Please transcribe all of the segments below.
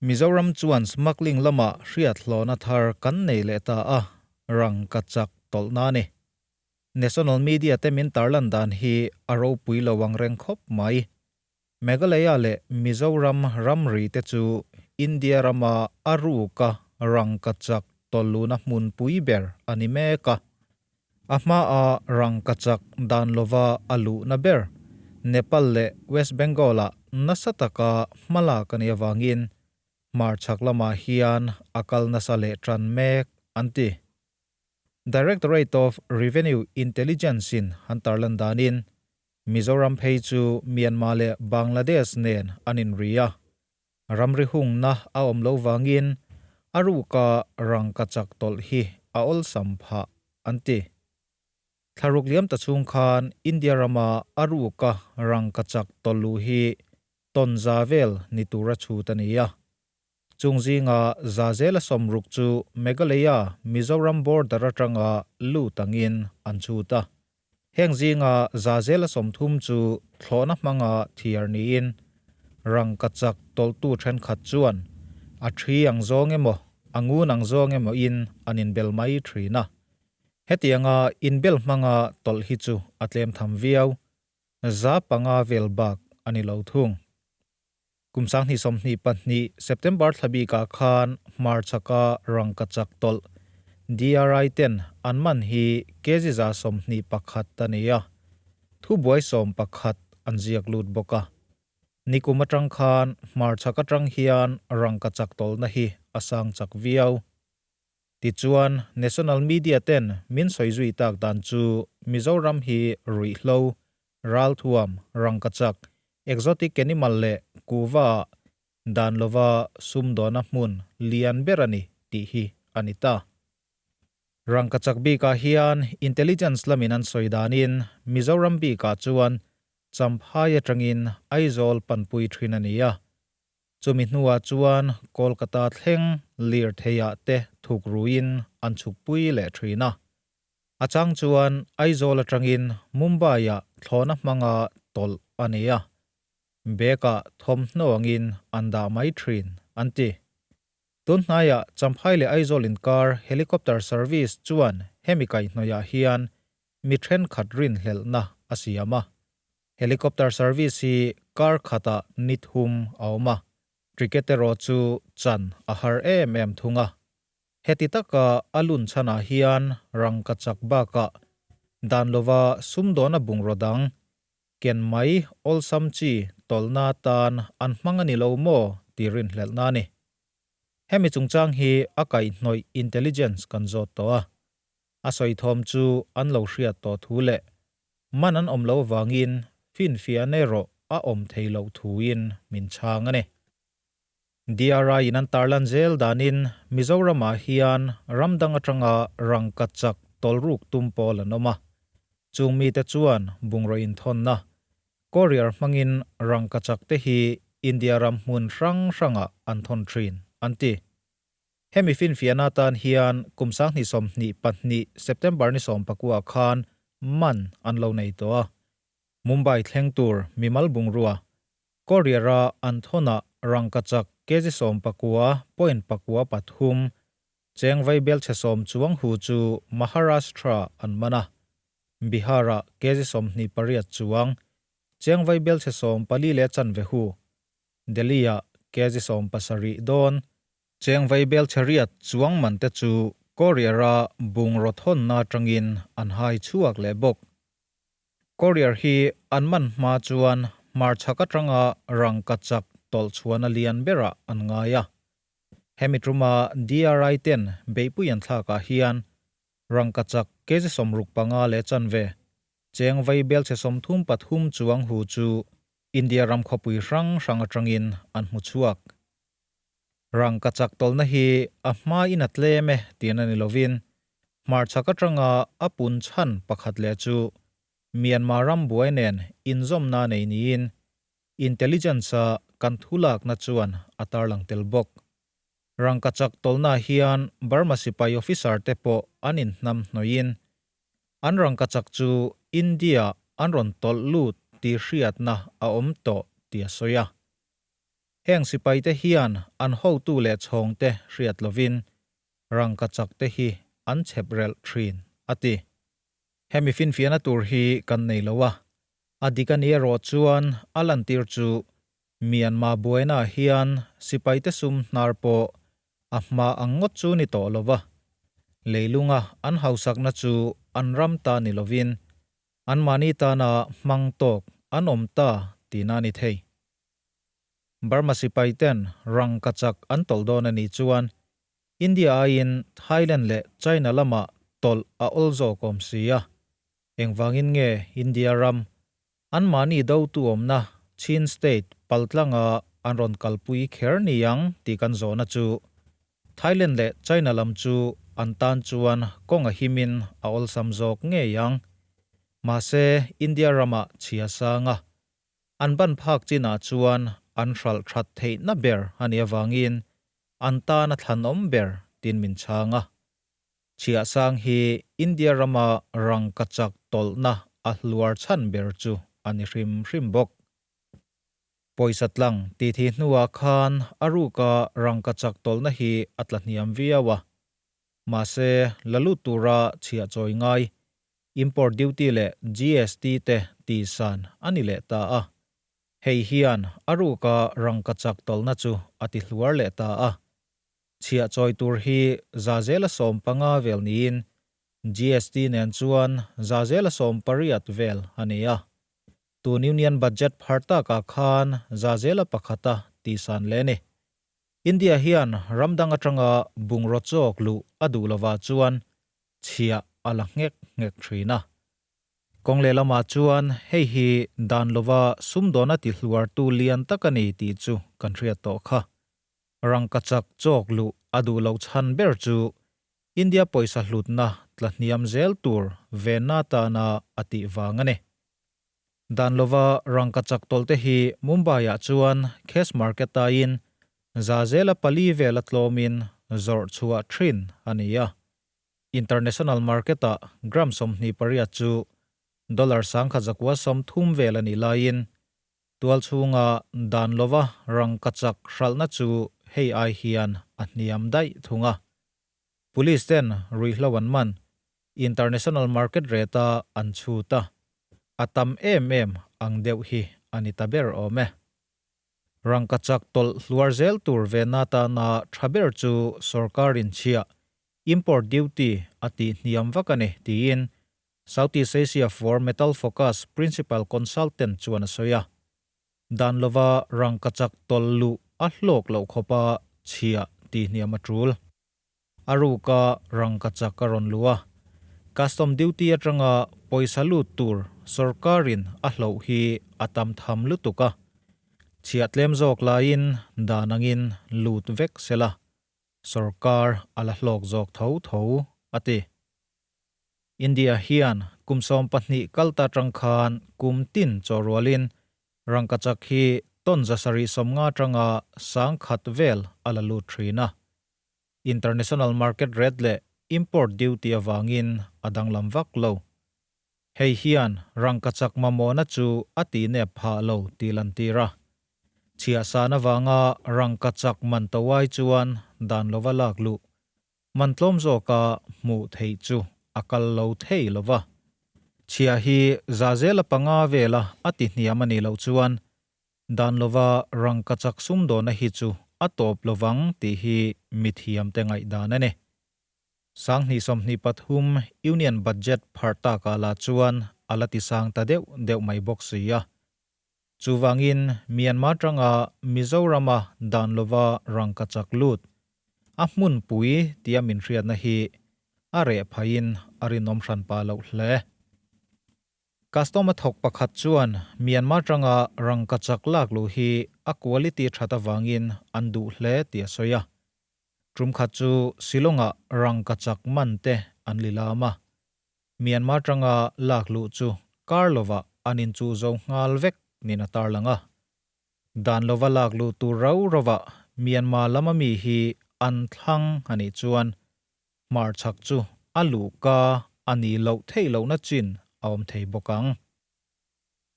Mizoram chuan smuggling lamah hriat hlawhna thar kan nei leh ta a, rangkachak tawlhna a ni. National media te min tarlan dan hi a ropui lo ang reng khawp mai. Meghalaya leh Mizoram ramri te chu India rama a ruka rangkachak tawlhluhna hmunpui ber a ni mek a. A hmaa rangkachak dan lova a luhna ber Nepal leh West Bengal-ah nasa taka hmalak a nih avangin hmarchhak lamah hian a kal nasa leh tan mek an ti. Directorate of Revenue Intelligence-in an tarlan danin Mizoram phei chu Myanmar leh Bangladesh nen an inri a, ramri hungna a awm lo vangin a ruka rangkachak tawlh hi a awlsam phah an ti. Thlaruk liam ta chhung khan India rama a ruka rangkachak tawlh luh hi tawn za vel ni tura chhut a ni a. Chung zinga za zela sawmruk chu Meghalaya Mizoram border atanga lut angin an chhut a. Heng zinga za zela 30 chu thlawhna hmanga thiar niin rangkachak tawlhtu thenkhat chuan a thi ang zawng emaw, a ngun ang zawng emaw in an inbel mai thin a. Hetianga inbel hmanga tawlh hi chu a tlem tham viau, 500 vel bak a ni lo thung. Kum 2022 September thla bikah khan hmarchhaka rangkachak tawlh DRI ten an man hi kg 21 a ni a, thubuai 11 an ziak lut bawk a. Nikum atang khan hmarchhak atang hian rangkachak tawlhna hi a sang chak viau. Tichuan, National Media ten min sawi zui tak dan chu Mizoram hi ruihhlo, ralthuam, rangkachak, exotic animal leh kuhva ah dan lova sumdawna hmun lian ber a ni tih hi a ni ta. Rangkachak bikah hian intelligence lamin an sawi danin Mizoram bikah chuan Champhai atangin Aizawl panpui thin a ni a. Chumi hnuah chuan Kolkata thleng lirtheiah te thuk ruin an chhukpui leh thin a. A chang chuan Aizawl atangin Mumbai-ah thlawhna hmanga tawlh a ni a, bag-ah thawmhnaw angin an dah mai thin, an ti. Tun hnaiah Champhai leh Aizawl inkar helicopter service chuan hemi kaihhnawihah hian mi thenkhat rinhlelhna a siam a. Helicopter service hi kar khatah ni thum a awm a, ticket erawh chu chan a har em em thung a. Heti taka a lun chhanah hian rangkachak bakah dan lova sumdawna bungraw dang ken mai awlsam chi tawlhna atan an hmang a ni lo maw tih rinhlelhna a ni. Hemi chungchang hi a kaihhnawih intelligence kan zawt tawh a, a sawi thawm chu an lo hriat tawh thu leh man an awm lo avangin finfiahna erawh a awm thei loh thuin min chhang a ni. DRI in an tarlan zel danin Mizoramah hian ram dang atanga rangkachak tawlruk tum pawl an awm a. Chung mite chuan bungraw inthawnna, courier hmangin rangkachak te hi India ram hmun hrang hrangah an thawn thin, an ti. Hemi finfiahna atan hian kum 2022 September ni 19 khan man an lo nei tawh a. Mumbai thleng tur mimal bungrua Courier-a an thawnah rangkachak kg 19 point pakua pathum cheng vaibelchhe 10 chuang hu chu Maharashtra an man a, Bihar-ah kg 28 chuang cheng vaibelchhe 14 leh chanve hu, Delhi-ah kg 17 dawn cheng vaibelchhe 8 chuang man te chu Courier-a bungraw thawnna atangin an hai chhuak leh bawk. Courier hi an man hma chuan hmarchhak atanga rangkachak tawlh chhuan a lian berah an ngai a. Hemi tuma DRI ten beihpui an thlakah hian rangkachak kg 65 leh chanve, cheng vaibelchhe 33 chuang hu chu India ram khawpui hrang hrang atangin an hmu chhuak. Rangkachak tawlhna hi a hmain a tlem e tihna ni lovin hmarchhak atanga a pun chhan pakhat leh chu Myanmar ram buai nen inzawmna nei niin intelligence-a kan thulakna chuan a tarlang tel bawk. Rangkachak tawlhna hian Burma sipai officer te pawh an inhnam hnawihin an rangkachak chu India an rawn tawlh lut tih hriatna a awm tawh tih a sawi a. Heng sipaite hian an hotu leh chhawngte hriat lovin rangkachak te hi an chhep relh thin, a ti. Hemi finfiahna tur hi kan nei lo a, a dik a ni erawh chuan a lantir chu Myanmar buainaah hian sipaite sum hnar pawh a hma ang ngawt chu ni tawh lo va, leilunga an hausakna chu an ram ta ni lovin anmahni tana hmang tawk an awm ta tihna a ni thei. Burma sipai ten rangkachak an tawlh dawn a nih chuan India aiin Thailand leh China lamah tawlh a awl zawk awm si a. Engvangin nge India ram anmahni dotu awmna Chin State paltlanga an rawn kalpui kher ni ang tih kan zawhna chu Thailand leh China lam chu an tan chuan kawng a himin a awlsam zawk ngei ang. Mahse India ramah chhia sanga An ban phak chinah chuan an hralh that theihna ber a nih avangin an tan a thlanawm ber tin min chhang a. Chhiahsang hi India rama rangkachak tawlhna a hluar chhan ber chu a ni hrim hrim bawk. Pawisa tlang tih thih hnuah khan a ruka rangkachak tawlhna hi a tla hniam viau a. Mahse, la lut tura chhiah chawi ngai Import duty leh GST te tihsan a ni leh ta a. Hei hian a ruka rangkachak tawlhna chu a ti hluar leh ta a. Chhiah chawi tur hi zazela 15 vel niin GST nen chuan zazela 18 vel a ni a. Tun Union Budget phar takah khan zazela pakhata tihsan leh a ni. India hian ram dang atanga bungraw chawk luh a duh lovah chuan chhiah a la nghek nghek thin a. Kawng lehlamah chuan hei hi dan lova sumdawn a ti hluartu lian tak a ni tih chu kan hriat tawh kha. Rangkachak chawk luh a duh loh chhan ber chu India pawisa hlutna tla hniam zel tur venna atana a tih vang a ni. Dan lova rangkachak tawlhte hi Mumbai-ah chuan cash market aiin za zela pali vela tlawmin zawrh chhuah thin a ni a. International market-ah gram 28 chu dollar 1130 vel a nih laiin tual chhunga dan lova rangkachak hralhna chu hei ai hian a hniam daih thung a. Police ten ruihhlo an man, international market rate-a an chhut a, a tam em em ang deuh hi a ni ta ber awm e. Rangkachak tawlh hluar zel tur venna atana tha ber chu sorkar inchhiah, import duty, a tih hniam vak a ni, tiin Southeast Asia for Metal Focus Principal Consultant chuan a sawi a. Dan lova rangkachak tawlh luh a hlawk loh khawpa chhiah tih hniam a tul. A ruka rangkachak a rawn luh a, custom duty atanga pawisa lut tur sorkarin a hloh hi a tam tham lutuk a, chhiah tlem zawk laiin dan angin lut vek sela, sorkar a la hlawk zawk tho tho, a ti. India hian kum 12 kal ta atang khan kum tin chaw rualin rangkachak hi ton 750 atanga 1000 vel a la lut thin a. International market rate leh import duty avangin a danglam vak lo. Hei hian rangkachak mamawhna chu a ti nep phah lo tih lantir a. Chhiahsan avanga rangkachak man to ai chuan dan lova lak luh, man tlawm zawka hmuh theih chu a kal lo thei lo va. Chhiah hi zazela panga vela a ti hniam a nih loh chuan Dan lova rangkachak sumdawna hi chu a tawp lovang tih hi mithiamte ngaihdan a ni. 2023 Union Budget pharh takah lah chuan a la tisang ta deuh deuh mai bawk si a. Chuvangin Myanmar tanga Mizorama dan lova rangkachak lut a hmunpui tia min hriatna hi a reh phaiin a rinawm hranpa loh hle. Customer thawk pakhat chuan Myanmar tanga rangkachak lak luh hi a quality that avangin an duh hle tih a sawi a. Tum khat chu Shillong-ah rangkachak man te an li lam a. Myanmar tanga lak luh chu kar lovah an inchuh zo nghal vek nin a tarlang a. Dan lova lak luh tur rau rovah Myanmar lama mi hi an thlang a nih chuan hmarchhak chu a luhka a nih loh theih lohna chin a awm thei bawk ang.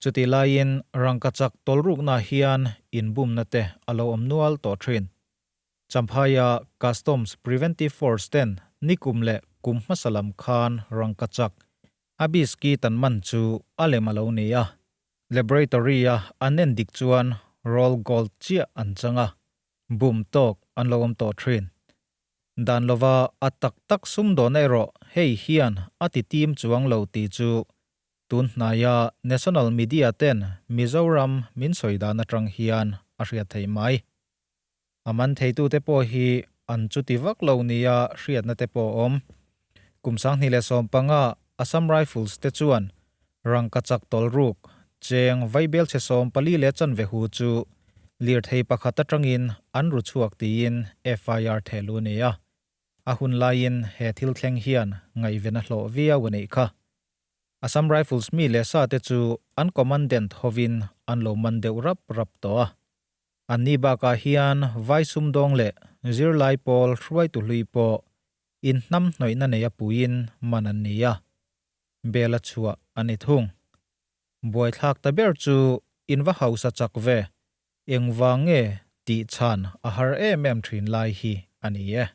Chutih laiin rangkachak tawlrukna hian inbumna te a lo awm nual tawh thin. Champhaia Customs Preventive Force ten nikum leh kum hmasa lam khan rangkachak a biski tan man chu a lem a lo ni a. Laboratory-a an en dik chuan roll gold chiah an chang a, bum tawk an lo awm tawh thin. Dan lova a tak tak sumdawn erawh hei hian a ti tim chuang lo tih chu Tun hnaia National Media ten Mizoram min sawi dan atang hian a hriat theih mai. A man theitute pawh hi an chuti vak lo nia hriatna te pawh a awm. Kum 2015 Assam Rifles te chuan rangkachak tawlruk cheng vaibelchhe 14 leh chanve hu chu lirthei pakhat atangin an ru chhuak tiin FIR thehlu a ni a. A hun laiin he thil thleng hian ngaihven a hlawh viau a nih kha. Assam Rifles mi leh sa te chu an commandant hovin an lo man deuh rap rap tawh a. Anni bakah hian vai sumdawng leh zirlai pawl hruaitu hlui pawh inhnam hnawihna nei a puiin man an ni a, bel a chhuah a ni thung. Buaithlak ta ber chu in va hausa chak ve, engvang nge tih chhan a har em em thin lai hi a ni e.